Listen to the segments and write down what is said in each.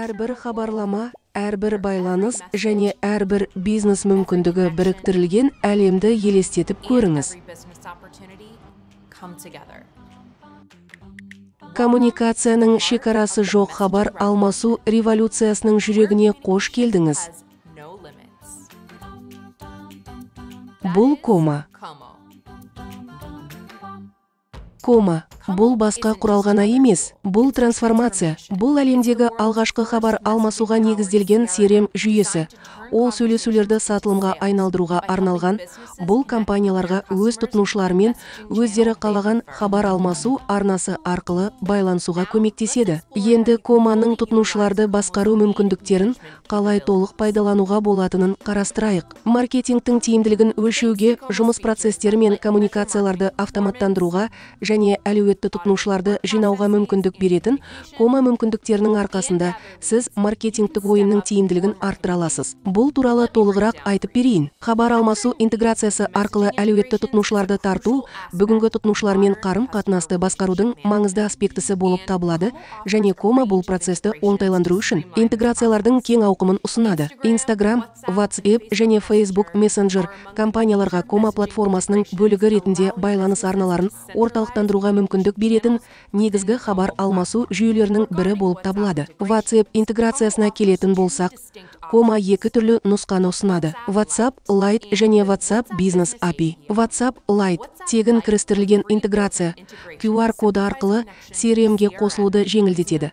Әрбір хабарлама, әрбір байланыс және әрбір бизнес мүмкіндігі біріктірілген әлемді елестетіп көріңіз. Коммуникацияның шекарасы жоқ хабар алмасу революциясының жүрегіне қош келдіңіз. Бұл Кома. Кома бұл басқа құрал ғана емес, бұл трансформация, бұл әлемдегі алғашқы хабар алмасуға негізделген CRM жүйесі. Ол сөйлесулерді сатылымға айналдыруға арналған, бұл компанияларға өз тұтынушыларымен өздері қалаған хабар алмасу арнасы арқылы байланысуға көмектеседі. Енді Команың тұтынушыларды басқару мүмкіндіктерін қалай толық пайдалануға болатынын қарастырайық. Маркетингтің тиімділігін өлшеуге, жұмыс процестері мен коммуникацияларды автоматтандыруға және әлеуетті тұтынушыларды жинауға мүмкіндік беретін Кома мүмкіндіктерінің арқасында сіз маркетингтік ойынның тиімділігін арттыра аласыз. Бұл туралы толығырақ айтып берейін. Хабар алмасу интеграциясы арқылы әлеуетті тұтынушыларды тарту бүгінгі тұтынушылармен қарым-қатынасты басқарудың маңызды аспектісі болып табылады және Кома бұл процесті оңтайландыру үшін интеграциялардың кең ауқымын ұсынады. Instagram, WhatsApp және Facebook Messenger компанияларға Кома платформасының бөлігі ретінде байланыс арналарын орталықтандыруға мүмкіндік беретін негізгі хабар алмасу жүйелерінің бірі болып табылады. WhatsApp интеграциясына келетін болсақ, Кома екі түрлі нұсқаны ұсынады. WhatsApp Lite және WhatsApp Business API. WhatsApp Lite тегін кірістірілген интеграция, QR коды арқылы CRM-ге қосылуды жеңілдетеді.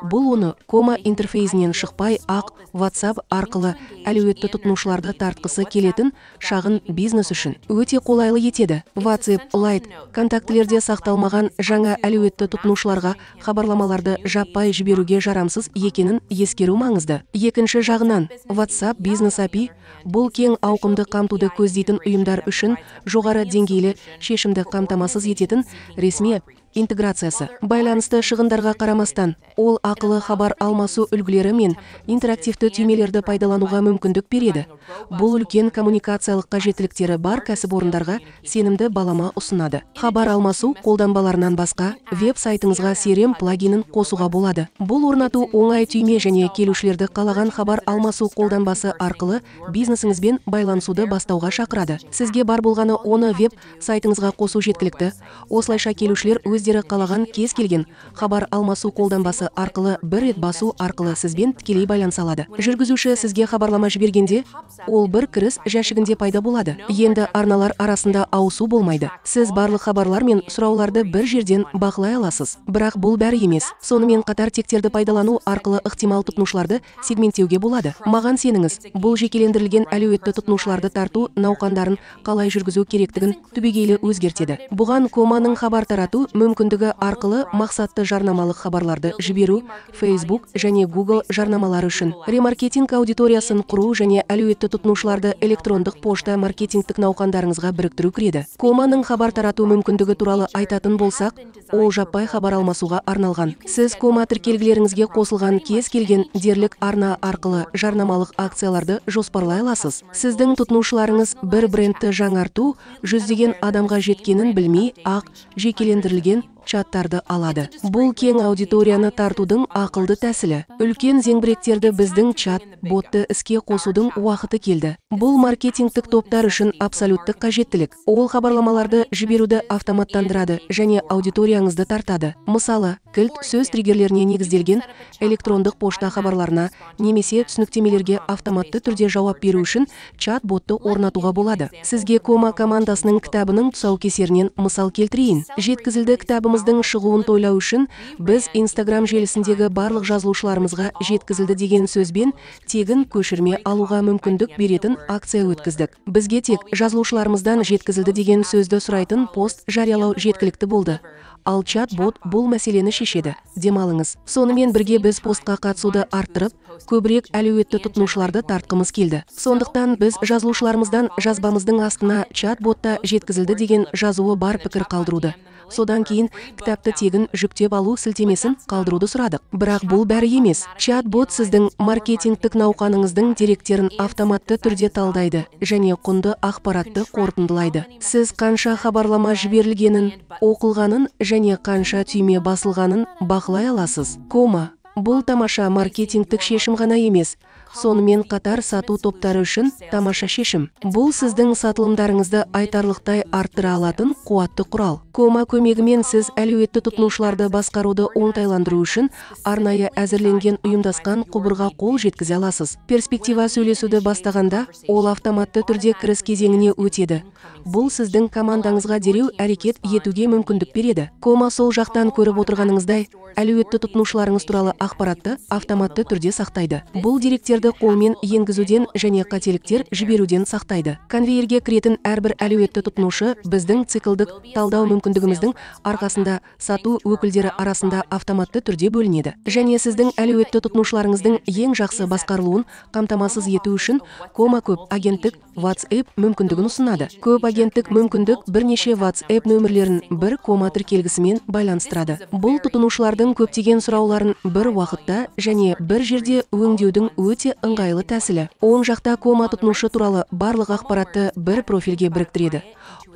Бұл оны Кома интерфейсінен шықпай ақ WhatsApp арқылы әлеуетті тұтынушыларды тартқысы келетін шағын бизнес үшін өте қолайлы етеді. WhatsApp Lite контактілерде сақталмаған жаңа әлеуетті тұтынушыларға хабарламаларды жаппай жіберуге жарамсыз екенін ескеру маңызды. Екінші жағынан, WhatsApp Business API бұл кең ауқымды қамтуды көздейтін ұйымдар үшін жоғары деңгейлі шешімді қамтамасыз ететін ресми интеграциясы. Байланысты шығындарға қарамастан, ол ақылы хабар алмасу үлгілері мен интерактивті түймелерді пайдалануға мүмкіндік береді. Бұл үлкен коммуникациялық қажеттіліктері бар кәсіпорындарға сенімді балама ұсынады. Хабар алмасу қолданбаларынан басқа, веб-сайтыңызға CRM плагинін қосуға болады. Бұл орнату оңай түйме және келушілерді қалаған хабар алмасу қолданбасы арқылы бизнесіңізбен байланысуды бастауға шақырады. Сізге бар болғаны оны веб-сайтыңызға қосу жеткілікті. Осылайша келушілер өздері қалаған кез келген хабар алмасу қолданбасы арқылы бір рет басу арқылы сізбен тікелей байланыса алады. Жүргізуші сізге хабарлама жібергенде, ол бір кіріс жәшігінде пайда болады. Енді арналар арасында ауысу болмайды. Сіз барлық хабарлар мен сұрауларды бір жерден бақылай аласыз. Бірақ бұл бәрі емес. Сонымен қатар тектерді пайдалану арқылы ықтимал тұтынушыларды сегменттеуге болады. Маған сеніңіз, бұл жекелендірілген әлеуетті тұтынушыларды тарту науқандарын қалай жүргізу керектігін түбегейлі өзгертеді. Бұған Команың хабар тарату мүмкіндігі арқылы мақсатты жарнамалық хабарларды жіберу, Facebook және Google жарнамалары үшін, ремаркетинг аудиториясын құру және әлеуетті тұтынушыларды электрондық пошта маркетингтік науқандарыңызға біріктіру кіреді. Команың хабар тарату мүмкіндігі туралы айтатын болсақ, ол жаппай хабар алмасуға арналған. Сіз Кома тіркелгілеріңізге қосылған кез келген дерлік арна арқылы жарнамалық акцияларды жоспарлай аласыз. Сіздің тұтынушыларыңыз бір брендті жаңарту жүздеген адамға жеткенін білмей ақ жекелендірілген чаттарды алады. Бұл кең аудиторияны тартудың ақылды тәсілі. Үлкен зеңбіректерді біздің чат-ботты іске қосудың уақыты келді. Бұл маркетингтік топтар үшін абсолюттік қажеттілік. Ол хабарламаларды жіберуді автоматтандырады және аудиторияңызды тартады. Мысалы, кілт сөз триггерлеріне негізделген электрондық пошта хабарларына немесе түсініктемелерге автоматты түрде жауап беру үшін чат-ботты орнатуға болады. Сізге Кома командасының кітабының тұсаукесерінен мысал келтірейін. Жеткізілді кітабымыздың шығуын тойлау үшін біз Instagram желісіндегі барлық жазылушыларымызға жеткізілді деген сөзбен тегін көшірме алуға мүмкіндік беретін акция өткіздік. Бізге тек жазылушыларымыздан жеткізілді деген сөзді сұрайтын пост жариялау жеткілікті болды. Ал чат-бот бұл мәселені шешеді. Демалыңыз. Сонымен бірге біз постқа қатысуды арттырып, көбірек әлеуетті тұтынушыларды тартқымыз келді. Сондықтан біз жазылушыларымыздан жазбамыздың астына чат-ботта жеткізілді деген жазуы бар пікір қалдыруды. Содан кейін кітапты тегін жүктеп алу сілтемесін қалдыруды сұрадық. Бірақ бұл бәрі емес. Чат-бот сіздің маркетингтік науқаныңыздың деректерін автоматты түрде талдайды және құнды ақпаратты қорытындылайды. Сіз қанша хабарлама жіберілгенін, оқылғанын және қанша түйме басылғанын бақылай аласыз. Кома Бұл тамаша маркетингтік шешім ғана емес, сонымен қатар сату топтары үшін тамаша шешім. Бұл сіздің сатылымдарыңызды айтарлықтай арттыра алатын қуатты құрал. Кома көмегімен сіз әлеуетті тұтынушыларды басқаруды оңтайландыру үшін арнайы әзірленген ұйымдасқан құбырға қол жеткізе аласыз. Перспектива сөйлесуді бастағанда, ол автоматты түрде кіріс кезеңіне өтеді. Бұл сіздің командаңызға дереу әрекет етуге мүмкіндік береді. Кома сол жақтан көріп отырғаныңыздай, әлеуетті тұтынушыларыңыз туралы ақпаратты автоматты түрде сақтайды. Бұл деректерді қолмен енгізуден және қателіктер жіберуден сақтайды. Конвейерге кіретін әрбір әлеуетті тұтынушы біздің циклдік талдау мүмкіндігіміздің арқасында сату өкілдері арасында автоматты түрде бөлінеді. Және сіздің әлеуетті тұтынушыларыңыздың ең жақсы басқарылуын қамтамасыз ету үшін Кома көп агенттік WhatsApp мүмкіндігін ұсынады. Көп агенттік мүмкіндік бірнеше WhatsApp нөмірлерін бір Кома тіркелгісімен байланыстырады. Бұл тұтынушылардың көптеген сұрауларын бір уақытта және бір жерде өңдеудің өте ыңғайлы тәсілі. Оң жақта Кома тұтынушы туралы барлық ақпаратты бір профильге біріктіреді.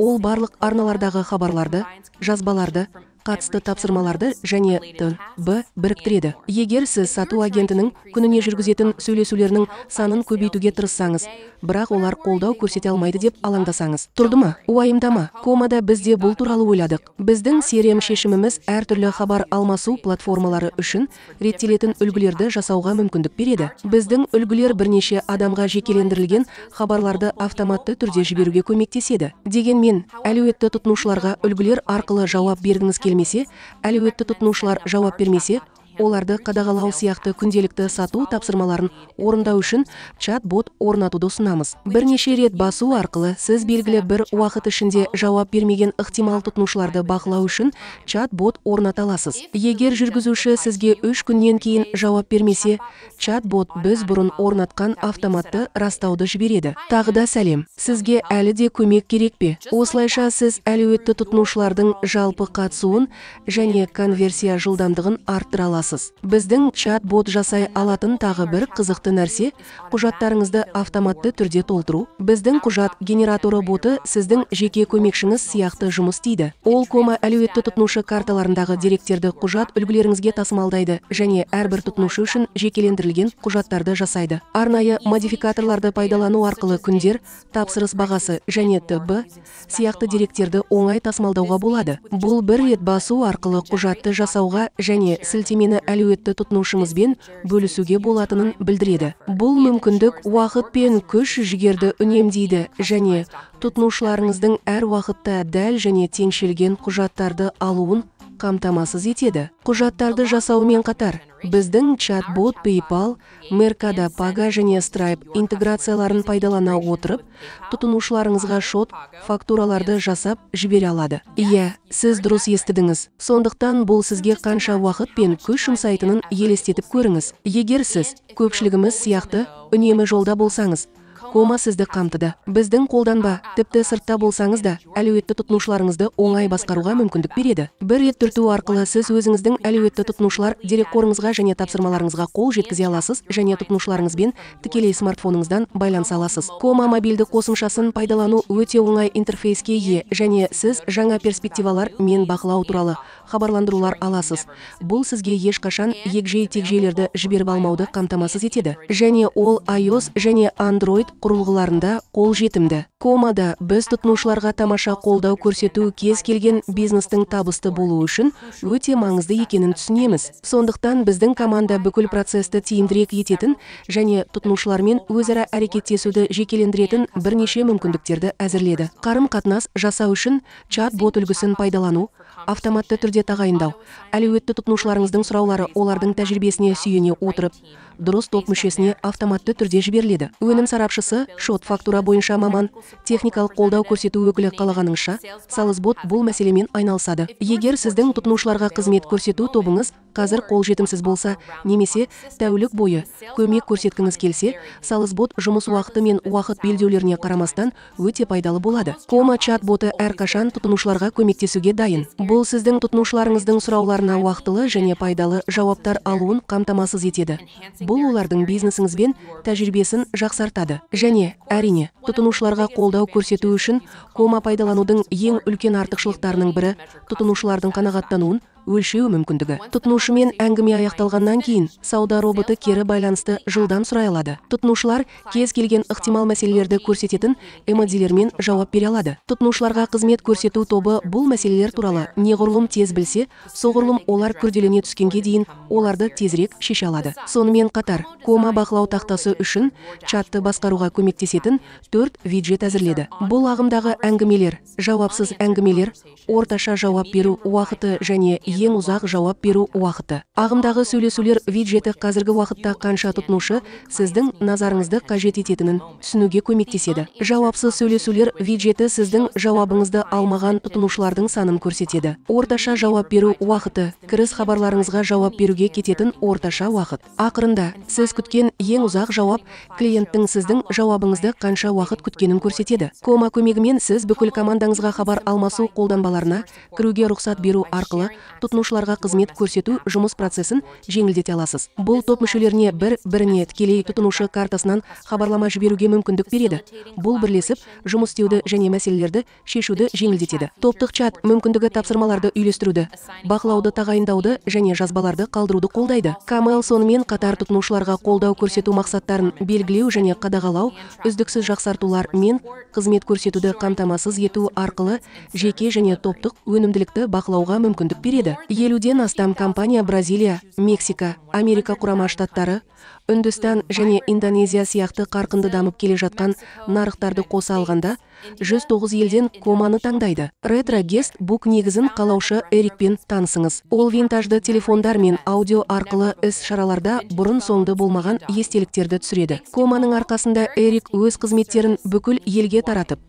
Ол барлық арналардағы хабарларды, жазбаларды, қатысты тапсырмаларды және т.б. біріктіреді. Егер сіз сату агентінің күніне жүргізетін сөйлесулерінің санын көбейтуге тырыссаңыз, бірақ олар қолдау көрсете алмайды деп алаңдасаңыз. Тұрды ма? Уайымдама. Комада біз де бұл туралы ойладық. Біздің CRM шешіміміз әртүрлі хабар алмасу платформалары үшін реттелетін үлгілерді жасауға мүмкіндік береді. Біздің үлгілер бірнеше адамға жекелендірілген хабарларды автоматты түрде жіберуге көмектеседі. Дегенмен, әлеуетті тұтынушыларға үлгілер арқылы жауап бергіңіз келмесе, әлеуетті тұтынушылар жауап бермесе, оларды қадағалау сияқты күнделікті сату тапсырмаларын орындау үшін чат-бот орнатуды ұсынамыз. Бірнеше рет басу арқылы сіз белгілі бір уақыт ішінде жауап бермеген ықтимал тұтынушыларды бақылау үшін чат-бот орната аласыз. Егер жүргізуші сізге 3 күннен кейін жауап бермесе, чат-бот біз бұрын орнатқан автоматты растауды жібереді. Тағы да сәлем. Сізге әлі де көмек керек пе? Осылайша сіз әлеуетті тұтынушылардың жалпы қатысуын және конверсия жылдамдығын арттыра аласыз. Біздің чат-бот жасай алатын тағы бір қызықты нәрсе құжаттарыңызды автоматты түрде толтыру. Біздің құжат генераторы боты сіздің жеке көмекшіңіз сияқты жұмыс істейді. Ол Кома әлеуетті тұтынушы карталарындағы деректерді құжат үлгілеріңізге тасымалдайды және әрбір тұтынушы үшін жекелендірілген құжаттарды жасайды. Арнайы модификаторларды пайдалану арқылы күндер, тапсырыс бағасы және т.б. сияқты деректерді оңай тасымалдауға болады. Бұл бір рет басу арқылы құжатты жасауға және сілтемені әлеуетті тұтынушыңызбен бөлісуге болатынын білдіреді. Бұл мүмкіндік уақыт пен күш жігерді үнемдейді және тұтынушыларыңыздың әр уақытта дәл және теңшелген құжаттарды алуын қамтамасыз етеді. Құжаттарды жасаумен қатар, біздің чат-бот PayPal, Mercado Pago және Stripe интеграцияларын пайдалана отырып, тұтынушыларыңызға шот фактураларды жасап жібере алады. Иә, сіз дұрыс естідіңіз. Сондықтан бұл сізге қанша уақыт пен күш жұмсайтынын елестетіп көріңіз. Егер сіз көпшілігіміз сияқты үнемі жолда болсаңыз, Кома сізді қамтыды. Біздің қолданба, тіпті сыртта болсаңыз да, әлеуетті тұтынушыларыңызды оңай басқаруға мүмкіндік береді. Бір рет түрту арқылы сіз өзіңіздің әлеуетті тұтынушылар дерекқорыңызға және тапсырмаларыңызға қол жеткізе аласыз және тұтынушыларыңызбен тікелей смартфоныңыздан байланыса аласыз. Кома мобильді қосымшасын пайдалану өте оңай интерфейске ие және сіз жаңа перспективалар мен бақылау туралы хабарландырулар аласыз. Бұл сізге ешқашан егжей-тегжейлерді жіберіп алмауды қамтамасыз етеді. Және ол iOS және Android құрылғыларында қол жетімді. Комада біз тұтынушыларға тамаша қолдау көрсету кез келген бизнестің табысты болуы үшін өте маңызды екенін түсінеміз. Сондықтан біздің команда бүкіл процесті тиімдірек ететін және тұтынушылармен өзара әрекеттесуді жекелендіретін бірнеше мүмкіндіктерді әзірледі. Қарым-қатынас жасау үшін чат-бот үлгісін пайдалану, автоматты түрде тағайындау, әлеуетті тұтынушыларыңыздың сұраулары олардың тәжірибесіне сүйене отырып, дұрыс топ мүшесіне автоматты түрде жіберіледі. Өнім сарапшысы, шот фактура бойынша маман, техникалық қолдау көрсету өкілі қалағаныңызша, Salesbot бұл мәселемен айналысады. Егер сіздің тұтынушыларға қызмет көрсету тобыңыз қазір қолжетімсіз болса, немесе тәулік бойы көмек көрсеткіңіз келсе, Salesbot жұмыс уақыты мен уақыт белдеулеріне қарамастан өте пайдалы болады. Кома чат-боты әрқашан тұтынушыларға көмектесуге дайын. Бұл сіздің тұтынушыларыңыздың сұрауларына уақытылы және пайдалы жауаптар алуын қамтамасыз етеді. Бұл олардың бизнесіңізбен тәжірибесін жақсартады. Және, әрине, тұтынушыларға қолдау көрсету үшін Кома пайдаланудың ең үлкен артықшылықтарының бірі тұтынушылардың қанағаттануын өлшеу мүмкіндігі. Тұтынушымен әңгіме аяқталғаннан кейін сауда роботы кері байланысты жылдам сұрай алады. Тұтынушылар кез келген ықтимал мәселелерді көрсететін эмодзилермен жауап бере алады. Тұтынушыларға қызмет көрсету тобы бұл мәселелер туралы неғұрлым тез білсе, соғұрлым олар күрделене түскенге дейін оларды тезірек шеше алады. Сонымен қатар, Кома бақылау тақтасы үшін чатты басқаруға көмектесетін 4 виджет әзірледі. Бұл ағымдағы әңгімелер, жауапсыз әңгімелер, орташа жауап беру уақыты және ең ұзақ жауап беру уақыты. Ағымдағы сөйлесулер виджеті қазіргі уақытта қанша тұтынушы сіздің назарыңызды қажет ететінін түсінуге көмектеседі. Жауапсыз сөйлесулер виджеті сіздің жауабыңызды алмаған тұтынушылардың санын көрсетеді. Орташа жауап беру уақыты кіріс хабарларыңызға жауап беруге кететін орташа уақыт. Ақырында, сіз күткен ең ұзақ жауап клиенттің сіздің жауабыңызды қанша уақыт күткенін көрсетеді. Кома көмегімен сіз бүкіл командаңызға хабар алмасу қолданбаларына кіруге рұқсат беру арқылы тұтынушыларға қызмет көрсету жұмыс процесін жеңілдете аласыз. Бұл топ мүшелеріне бір-біріне тікелей тұтынушы картасынан хабарлама жіберуге мүмкіндік береді. Бұл бірлесіп жұмыс істеуді және мәселелерді шешуді жеңілдетеді. Топтық чат мүмкіндігі тапсырмаларды үйлестіруді, бақылауды тағайындауды және жазбаларды қалдыруды қолдайды. Камел сонымен қатар тұтынушыларға қолдау көрсету мақсаттарын белгілеу және қадағалау, үздіксіз жақсартулар мен қызмет көрсетуді қамтамасыз ету арқылы жеке және топтық өнімділікті бақылауға мүмкіндік береді. 50-ден астам компания Бразилия, Мексика, Америка Құрама Штаттары, Үндістан және Индонезия сияқты қарқынды дамып келе жатқан нарықтарды қоса алғанда 109 елден Команы таңдайды. Ретро Гест Бук негізін қалаушы Эрикпен танысыңыз. Ол винтажды телефондар мен аудио арқылы іс-шараларда бұрын соңды болмаған естеліктерді түсіреді. Команың арқасында Эрик өз қызметтерін бүкіл елге таратып,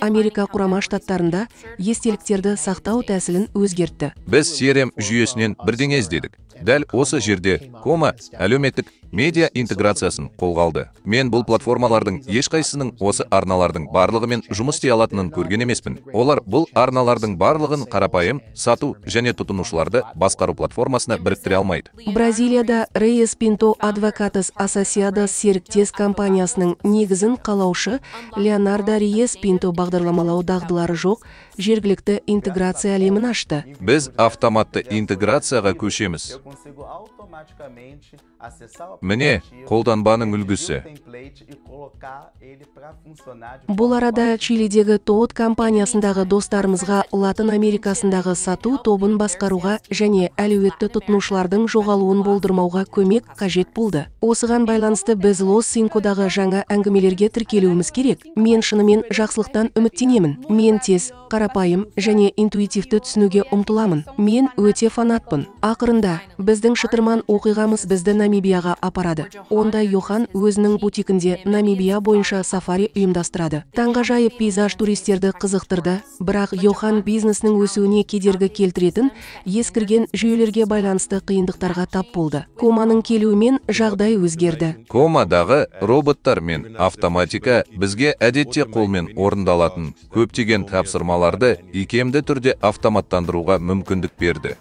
Америка Құрама Штаттарында естеліктерді сақтау тәсілін өзгертті. Біз CRM жүйесінен бірдеңе іздедік. Дәл осы жерде Кома әлеуметтік медиа интеграциясын қолға алды. Мен бұл платформалардың ешқайсысының осы арналардың барлығымен жұмыс істей алатынын көрген емеспін. Олар бұл арналардың барлығын қарапайым сату және тұтынушыларды басқару платформасына біріктіре алмайды. Бразилияда Рейес Пинто Адвокатос Ассосиадос серіктес компаниясының негізін қалаушы Леонардо Рейес Пинто бағдарламалау дағдылары жоқ жергілікті интеграция әлемін ашты. Біз автоматты интеграцияға көшеміз. Міне, қолданбаның үлгісі. Бұл арада Чилидегі Тоот компаниясындағы достарымызға Латын Америкасындағы сату тобын басқаруға және әлеуетті тұтынушылардың жоғалуын болдырмауға көмек қажет болды. Осыған байланысты біз Лос Синкодағы жаңа әңгімелерге тіркелуіміз керек. Мен шынымен жақсылықтан үміттенемін. Мен тез, қарапайым және интуитивті түсінуге ұмтыламын. Мен өте фанатпын. Ақырында, біздің шытырман оқиғамыз бізді Намибияға апарады. Онда Йохан өзінің бутикінде Намибия бойынша сафари ұйымдастырады. Таңғажайып пейзаж туристерді қызықтырды, бірақ Йохан бизнесінің өсуіне кедергі келтіретін ескірген жүйелерге байланысты қиындықтарға тап болды. Команың келуімен жағдай өзгерді. Комадағы роботтар мен автоматика бізге әдетте қолмен орындалатын көптеген тапсырмаларды икемді түрде автоматтандыруға мүмкіндік берді.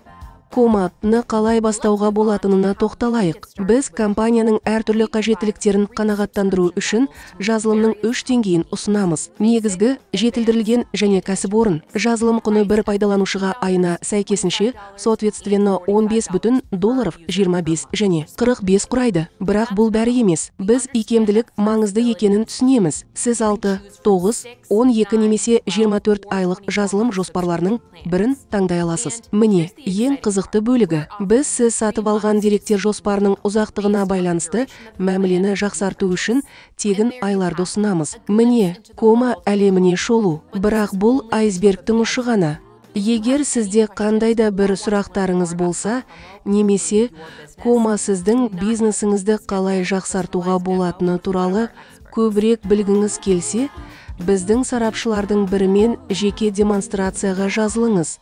Команы қалай бастауға болатынына тоқталайық. Біз компанияның әртүрлі қажеттіліктерін қанағаттандыру үшін жазылымның 3 деңгейін ұсынамыз. Негізгі, жетілдірілген және кәсіпорын. Жазылым құны бір пайдаланушыға айына сәйкесінше, соответственно $15,25 және 45 құрайды. Бірақ бұл бәрі емес. Біз икемділік маңызды екенін түсінеміз. Сіз 6, 9, 12 немесе 24 айлық жазылым жоспарларының бірін таңдай аласыз. Міне, ең қызықты бөлігі. Біз сіз сатып алған деректер жоспарының ұзақтығына байланысты мәмілені жақсарту үшін тегін айларды ұсынамыз. Міне, Кома әлеміне шолу. Бірақ бұл айсбергтің ұшы ғана. Егер сізде қандай да бір сұрақтарыңыз болса, немесе Кома сіздің бизнесіңізді қалай жақсартуға болатыны туралы көбірек білгіңіз келсе, біздің сарапшылардың бірімен жеке демонстрацияға жазылыңыз.